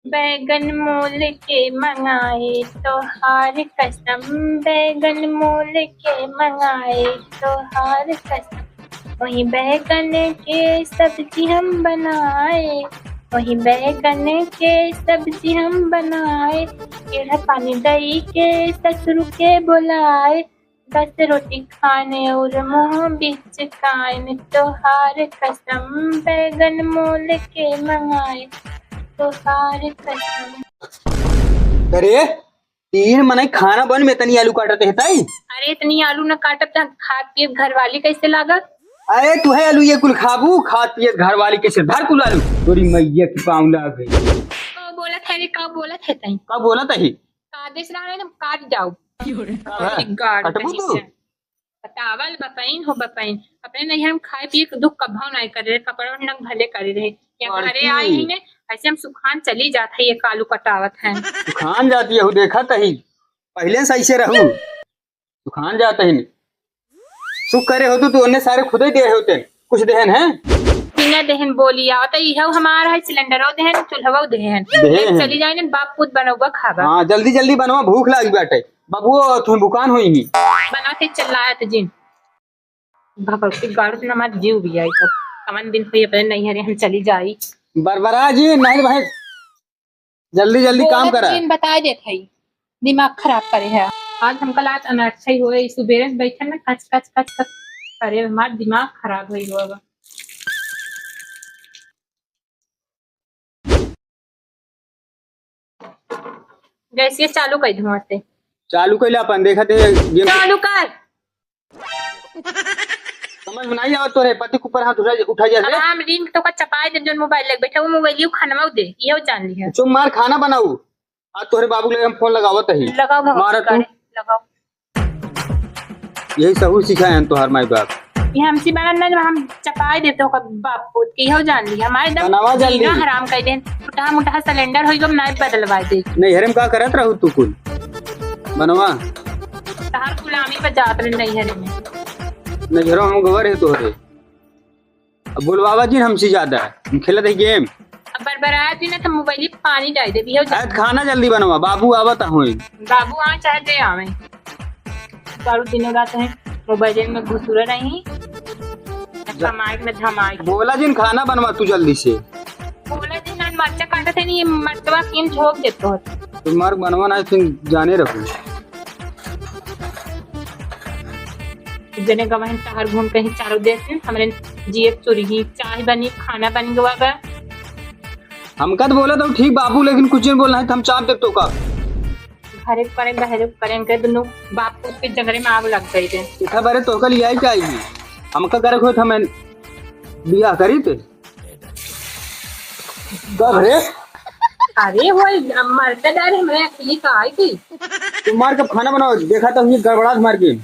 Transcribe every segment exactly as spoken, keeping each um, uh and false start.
बैगन मोल के मंगाए तोहार कसम, बैगन मोल के मंगाए तोहार कसम। वही बैगन के सब्जी हम बनाए, वही बैगन के सब्जी हम बनाए। केढ़ा पानी दई के ससुर के बोलाए, दस रोटी खाने और मुँह बिचकाइन, तोहार कसम बैगन मोल के मंगाए, तोहार कसम। अरे, तीन मनई खाना बन में इतनी आलू काटत है ताई? अरे, इतनी आलू न काटत त खात पियत घरवाली कैसे लागत? अरे, तू है आलू ये कुल खाबू, खात पियत घरवाली कैसे? धर कुल आलू, तोरी मैया की पाँव लाग गई। का बोलत है रे, का बोलत है ताई? का बोलत है? का देश रहा है, हम काट जाओ। का है? गाड़ कटबू कहीं तू? से। बतावल बपैन हो बपैन, अपने नैहर में खाए पिए के दुख कभौ नाहीं करे रहे, कपड़ा नंग भले करे रहे। या घरे आई ही ने, ऐसे हम सुखान चली जात है, ये कालू कटावत है। सुखान जाती है, देखत ही, पहले से ऐसे रहू। सुखान जात ही ने। सुख करे हो तू, तू उन्हें सारे खुदे दे होते, कुछ देहन है? बिना देहन बोली आवत, इहो हमार है, सिलेंडरो देहन, चूल्हवो देहन। देहन। चली जाए ने, बाप पूत बनौबा खाबा। हाँ, जल्दी जल्दी बनवा, भूख लागी बाटे। बाबू, तुम भुकान होई ही। बनाते चिल्लायत जिन। भगवती गाड़ू से हमार जीव भी आई, तो कवन दिन होई अपने नैहरे हम चली जाई। बरबरा जी, नहीं भाई, जल्दी जल्दी काम बोलत करा। जिन बताए देत हई, दिमाग खराब करे है। आज हमका लात अनर्थ ही होए, सुबेरे से बैठल ना कच कच कच कच करे, हमार दिमाग खराब होई हो अब। गैसिया चालू कर धुआं से। चालू कइला अपन, देखत है गेम। चालू कर। समझ में नहीं आवत तोरे, पति के ऊपर हाथ उठा, उठा जा अब रे। हम रिंग तो का चपाई दे, जोन मोबाइल लेके बैठा, वो मोबाइल यू खनवा दे, इहो जान लिया। चुप मार, खाना बनाऊ। आज तोहरे बाबू के लगे हम फोन लगावत ही। लगाओ भगवान मारा तू। करे, लगाओ। यही सहू सिखाए हैं तोहार माई बाप। ये हमसे बनत ना, जब हम चपाई देते हो बाप पूत के, इहो जान लिया। हमारे दम बनावा जल्दी। जीना हराम कर देन। मुटहा मुटहा सिलेंडर होई, हम नाई बदलवा दे। नैहरे में का करत रहू तू कुल? बनवा। तहार गुलामी पर जात रहे नैहरे में। नैहरो हम गवर है तोहरे। अब बोलवावा जिन हमसे ज्यादा, हम खेलत है गेम। अब बरबरात जिन ना तो मोबाइल पानी डाल दे, बियो जा। आज खाना जल्दी बनवा, बाबू आवत होई। बाबू आ चाहे जे आवे, बारू दिनों रात है मोबाइल में घुसुरे रही, जा। कमाई में धमाई। बोला जिन खाना बनवा तू जल्दी से। बोला जिन ना मरचा काटत है, नहीं मरचवा किन झोंक देतो है। तुम्हार बनवा ना तुम जाने रहो। जने गवाहिन शहर घूम कहीं चारों देश में हमरे जिए चोरी ही चाय बनी, खाना बन गवा बा। हमका तो बोला तो ठीक बाबू, लेकिन कुछ नहीं बोलना है तो हम चाप देब तो का। घरे करे बहरे करे के दोनों बाप पूत के जंगरे में आग लग गई रे। इतना बारे तो कल यही चाहिए, हमका करे खोत हमें बियाह करी थे। कब रे? अरे वो मरते डर हमरे अखिली का आई थी। तू मार के खाना बनाओ, देखा तो ये गड़बड़ात मार के।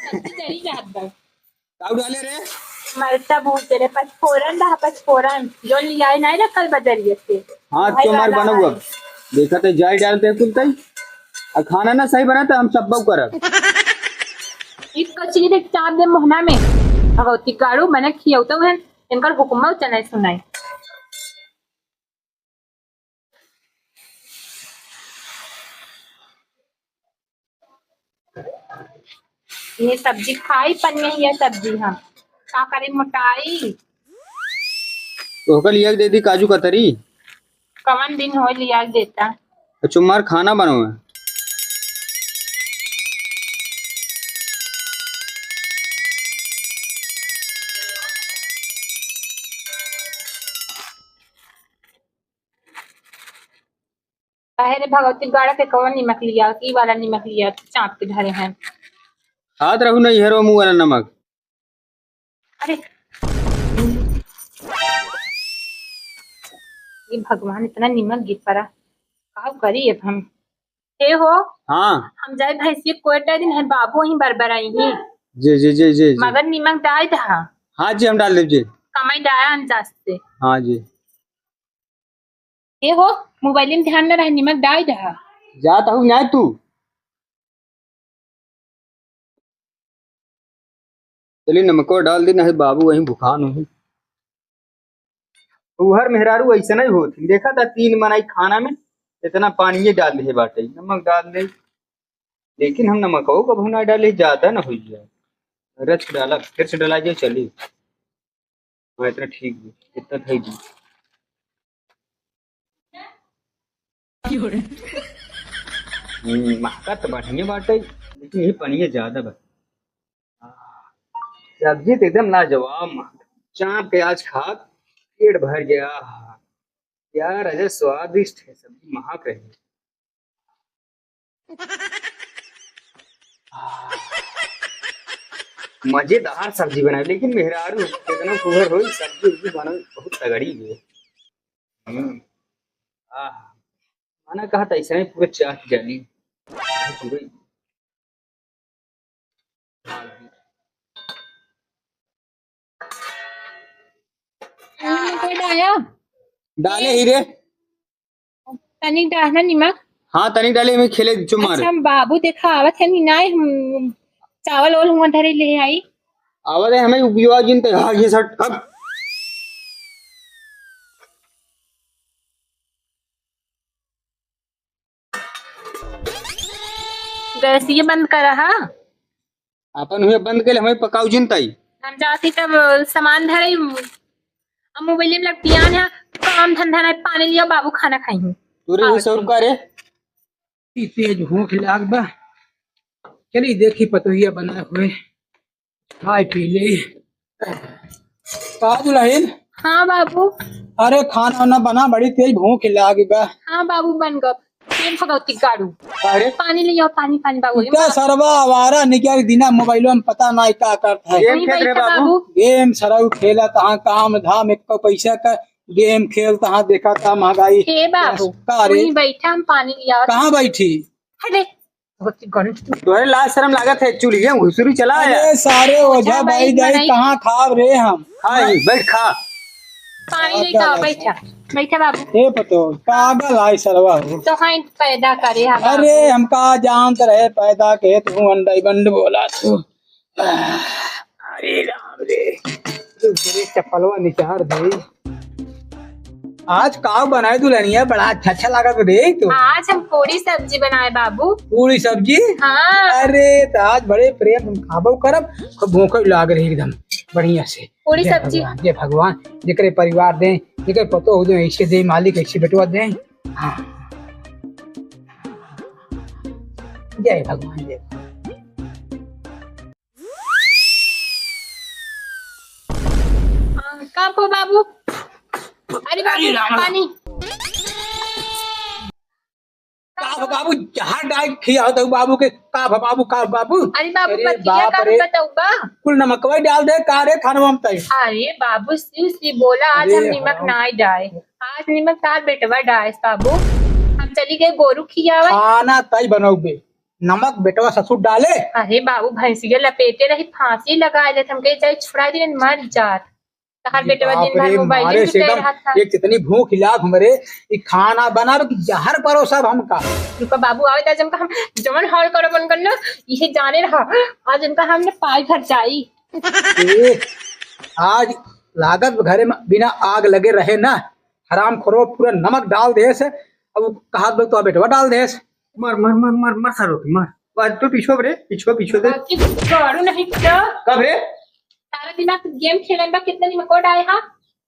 सब्जी जरी जात बा। काऊ डाले रे? मरचा भूज दे रे, पचफोरन रहा, पचफोरन। जो लियाए नाई रखल बजरिए से। हाँ, भाई तो मार वाला बनाऊ है। अब। देखा तो जाई डालते कुल तई। आ खाना ना सही बना तो हम सब बाऊ करब। ई कचरी देख चाप दे मोहना में। भगवती गाड़ू मने खियौतो है, इनकर हुक्म चले सुनाई। ये सब्जी खाई पन्ने, ये सब्जी हम का करे मोटाई। तोहका लिया के दे दी काजू कतरी। कवन दिन हो लिया के देता। अच्छा, मार खाना बनाओ है। काहे रे भगवती, गाड़ा के कवन निमक लिया, की वाला निमक लिया, चाप के धरे हैं। खात रहू नहीं हेरो मुँह वाला नमक। अरे, ये भगवान, इतना निमक गिर पड़ा, का करी अब हम? हे हो, हाँ। हम जाए भैंसिया कोयटा दिन है, बाबू वहीं बरबराई ही। जी, जी, जी, जी, जी। मगर निमक डाल दहा। हाँ जी, हम डाल देब जी। समय डाया अनजास से। हाँ जी। ए हो, मोबाइल में ध्यान न रहे, निमक डाल दहा। जात हूँ ना तू। चली नमको डाल दी, नहीं बाबू वहीं भुखान हुई। उहर मेहरारू ऐसे नहीं होती, देखा था तीन मनई खाना में इतना पानी ये डाल दे बाटे, नमक डाल दे, लेकिन हम नमको कबहू ना डाले, ज्यादा ना हो जाए। रच डाला, फिर से डला जाए, चली। हाँ, इतना ठीक बा, इतना धई दी। हम्म, महका तो बढ़िया बाटे, लेकिन ये पनिया ज्यादा बा। सब्जी तो एकदम लाजवाब महका, चाप के आज खा, पेट भर गया। यार, अजय स्वादिष्ट है सब्जी, महक रही। आह, मजेदार सब्जी बनाई, लेकिन मेहरारू कितना फुहर होई, सब्जी उब्जी बनाई बहुत तगड़ी है। हम्म। आह, माना कहा था ऐसे ही पूरे चाट जानी। कोई डाया? डाले ही रे। तनिक डालना निमक। हाँ, तनिक डाले, हमें खेले चुमार। अच्छा, हम बाबू देखा आवत है नी, नाय हम चावल ओल हुआ धरे ले आई। आवत है, हमें उपयोग जिन ते, हाँ, ये सट, अब। गैस ये बंद करा, हाँ। आपन हुए बंद के ले, हमें पकाऊ जिन ताई। हम जाती तब सामान धरे, अब मोबाइल में लग पियान है, काम धंधा नहीं, पानी लिया बाबू खाना खाई। तोरे ही सौ रुपया रे। ई तेज भूख लाग बा, चली देखी पतोहिया बना हुए, खाए पी ले। का दुल्हन? हाँ बाबू। अरे खाना वाना बना, बड़ी तेज भूख लाग बा। हाँ बाबू बन गप। तेल भगवती गाड़ू। अरे पानी ले आओ, पानी, पानी बाबू। इतना सरवा आवारा निकल दिना मोबाइलो में पता नहीं का करत है। गेम खेलत रहे बाबू। गेम सरऊ खेलत हाँ, काम धाम एक पैसा का गेम खेलत हाँ, देखत हाँ महंगाई। हे बाबू, का रे? वहीं बैठा, हम पानी ले आओ। कहाँ बैठी? हटे। तोहरे लाज शर्म लागत है, चूल्हे में घुसुरी चला है। अरे सारे ओझा भाई दाई, कहाँ खाब रे हम? हाँ, बैठ खा। पानी लेके आओ, बैठा, बैठा बाबू। ए पतो, पागल है सरवा हो। तो हाँ पैदा करे हम। अरे हमका जानत रहे पैदा के, तू अंडा बंड बोला तू। अरे राम रे, तू मेरे चप्पलवा निचार दे। आज का बनाए दुल्हनिया, बड़ा अच्छा अच्छा लागत रे तू। आज हम पूरी सब्जी बनाए बाबू। पूरी सब्जी? हाँ। अरे तो आज बड़े प्रेम हम खाबो करब, खूब भूख लाग रही एकदम बढ़िया से। पूरी जय सब्जी। भगवान, जय भगवान, जेकरे परिवार दे, जेकरे पतो हो दे, ऐसे दे मालिक, ऐसे बेटवा दे। हाँ। जय भगवान, जय भगवान। का भो बाबू? अरे बाबू, अरे राम। पानी। का भो बाबू, जहर डाल खिया होता हूँ बाबू के, का भो बाबू, का बाबू? अरे बाबू, अरे पतिया बाप का रे। बताऊँ बा? कुल नमकवा डाल दे, का रे खानवा में तई? अरे बाबू, शिव शिव बोला, आज अरे हम निमक हाँ। ना डाए। आज निमक तार बेटवा डाए बाबू। हम चली गए गोरू खियावे। खाना तई बनौबे। नमक बेटवा ससुर डाले। अरे बाबू, भैंसिया लपेटे रही, फांसी लगा लेत। हम कहे, "जाई छुड़ा दे, मर जात।" तहार अरे बेटवा बाप दिन भर रे, मोबाइल मारे में से जुटे एकदम रहत था। एक इतनी भूख लाग हमरे, ई खाना बनावे कि जहर परोसब हमका। रुका बाबू, आवे दा, जमका हम जवन हाल करब उनकर ना, इहे जाने रहा। आज इनका हमने पाई भर जाई। ए, आज लागत घरे में बिना आग लगे रहे ना, हराम खोरो पूरा नमक डाल देस। अब उ कहा तो बेटवा डाल देस। मर, मर, मर, मर, मर सारो के, मर। आज तो पीछो रे, पीछो, पीछो दे। बाकी गाड़ू नहीं तो। कब रे? सारा दिमाग गेम खेलन बा, कितना निमक डाले हा?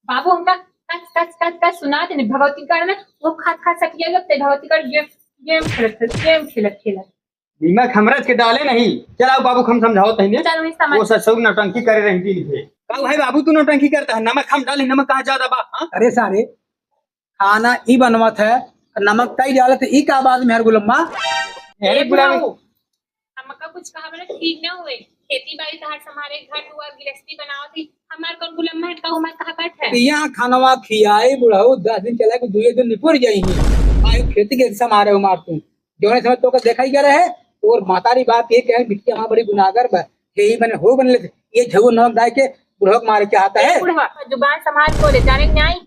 बाबू हमका कच, कच, कच, कच सुना देने, भगवती का ना, वो खात, खात सटिया जब ते भगवती का गेम, गेम खेलत, खेलत, गेम खेलत, खेलत। दिमाग हमरा के डाले नहीं। चल आओ बाबू, हम समझाओ तहने। चल, वही समझ। वो ससुर नौटंकी करे रही थी इसे। का भाई बाबू, तू नौटंकी करता है? नमक हम डाले, नमक कहाँ ज्यादा बा? हाँ? अरे सारे, खाना ई बनवत है, नमक तई डालत है, ई का बात में हर गुलम्मा? अरे ए बुढ़ा बाबू, हमका कुछ कहा बोले ठीक ना हुए। खेती बाड़ी तहार संभारे, घर दुआर गृहस्थी बनावत ही, हमार कौन गुलम्मा है, कहूँ हमार कहा बैठ है? तो यहाँ खानवा खियाए बुढ़ऊ, दस दिन चला के दुए दिन निपुर जाई। आई खेती के संभारे हो मार तू। जौने समय तोका देखा ही गया रहे, तोर मातारी बाप ये कहे, "बिटिया हमार बड़ी गुनाहगार बा, यही बने हो बन लेते, ये झगो नमक डाल के बुढ़वा के मारे के हाथ है। बुढ़वा, जुबान संभाल के बोले, जाने के नहीं?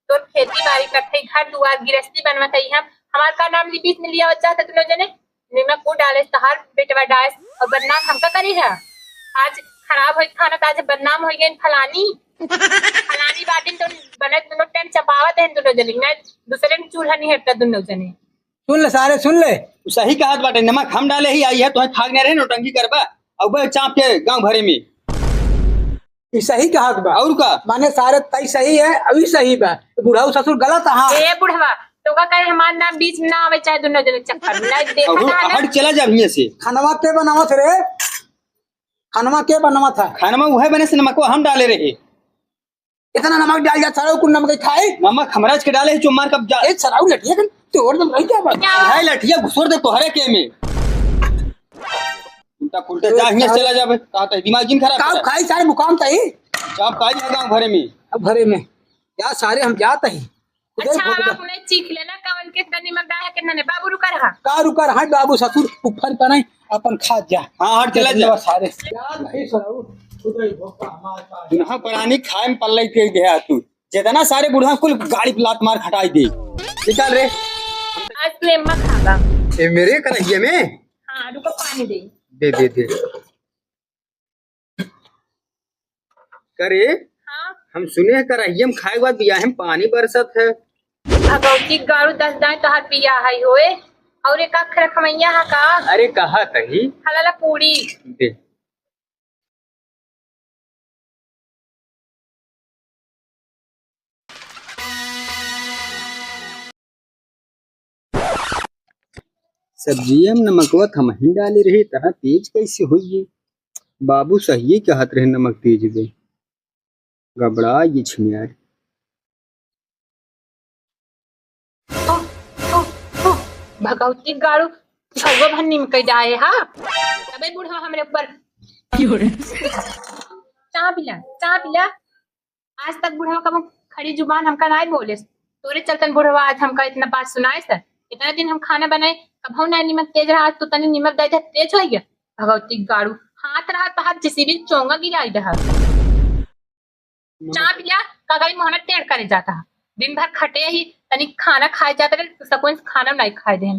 तोर खेती बाड़ी करत हई, घर दुआर गिरस्ती बनवत हई, हम, हमार का नाम ली बीच में लियावत चाहत तू लोग जने? निमक वो डाले, तहार बेटवा डाले, और बदनाम हमका करी है। आज खराब होई खाना, तो आज बदनाम होई गई फलानी। फलानी बातिन तो बनत दोनों टाइम चपावत हैं दोनों जने, मैं दूसरे में चूल्हा नहीं हटता दोनों जने। सुन ले सारे, सुन ले। तू सही कहत बाटे, नमक हम डाले ही आई है, तोहे खाक नहीं रहे, नौटंकी करबा, अब चाप के गाँव भरे में। ई सही कहत बा। और का? माने सारे तई सही है, अभी सही बा। बुढ़ऊ ससुर गलत, हाँ। ए बुढ़वा, तो का कहे हमार नाम बीच में ना आवे, चाहे दोनों जने चक्कर में, नहीं देखा अहू ना, ना। हट चला जा हियाँ से। खानवा के बनावत रे? खानवा के बनावत है? खानवा उहे बने से नमकवा हम डाले रहे। इतना नमक डाल जा, सारा कुल नमक खाए। नमक हमरा के डाले है, जो मार कब जा। ए, सराऊ लठिया कन तोड़ दम, भाई, क्या बात? क्या? है लठिया घुसोर दे तोहरे के में। उल्टा पुल्टा जा, हियाँ चला जाबे। का तई दिमाग जिन खराब का कर। खाई सारे मुकाम तई। चाप खाई है गाँव भरे में। अब भरे में। या सारे हम जात ही। उधर अच्छा, भोग अब दे। अपने चीख लेना, कवन कितना निमक डाला है, कितना ने। बाबू रुका रहा। का रुका रहा है बाबू, ससुर ऊपर पर नहीं, अपन खा जा। हाँ, हट चला जा। सारे। यार नहीं सराऊ, उधर ही भोग का हमारे पास। दुनहा परानी खाए में पल्ले के गया तू। जितना सारे बुढ़वा कुल गाड़ी पे लात मार खटाई दे। निकाल रे। आज तू एम्मा खाबा। ए, मेरे कन्हैया में? हाँ, रुको, पानी दे। दे, दे, दे। करे, हाँ? हम सुने हैं करहिया में खाए के बाद बियाहे में पानी बरसत है। भगवती गाड़ू दस दाएं तोहार बियाह है होए, और एक आख रखमैया है का? अरे कहा तही। हलाला पूरी। दे। सब्जिया में नमकवा त हमहीं डाले रहे, इतना तेज कैसे होइए? बाबू सहिए कहत रहे नमक तेज बे। गबड़ा ये छिनार। भगवती गाड़ू, भगवा भन्नी में कई डाए हा। अबे बुढ़वा हमरे ऊपर। चाह पिला, चाह पिला। आज तक बुढ़वा कबो खड़ी जुबान हमका नाहीं बोलेस। तोरे चलतन बुढ़वा आज हमका इतना बात सुनाएस। इतना दिन हम खाना बनाए, कबहू नाहीं निमक तेज रहा, आज तू तनी निमक दे दे, तेज होइ गया। भगवती गाड़ू, हाथ रहा तो हाथ जेसीबी चोंगा गिराई दे। चाह पिया, का गई मोहना टेढ़ करे जाता है। दिन भर खटे ही, तनी खाना खाए जाता रहे, तो सकून से खाना नाहीं खाए देन।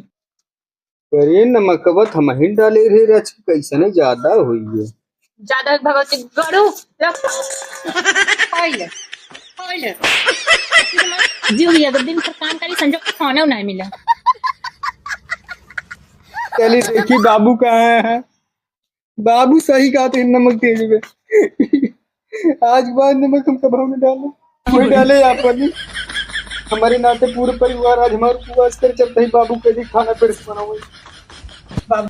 अरे नमकवा त हमहीं डाले रहे रच, कैसने ज्यादा होइए। ज्यादा भगवती गड़ू, ला। होइले, होइले। जीव लिया, जब दिन भर काम करी, संजोग खाना नाहीं मिला। चली देखी बाबू कहाँ है। बाबू सही कहत हैं, नमक तेज बे। आज के बाद नमक हम कबहू न डाले। कोई डाले या पानी। हमारे नाते पूरे परिवार आज हमारे उपवास कर चलते ही बाबू के लिए खाना पेट से बनावे।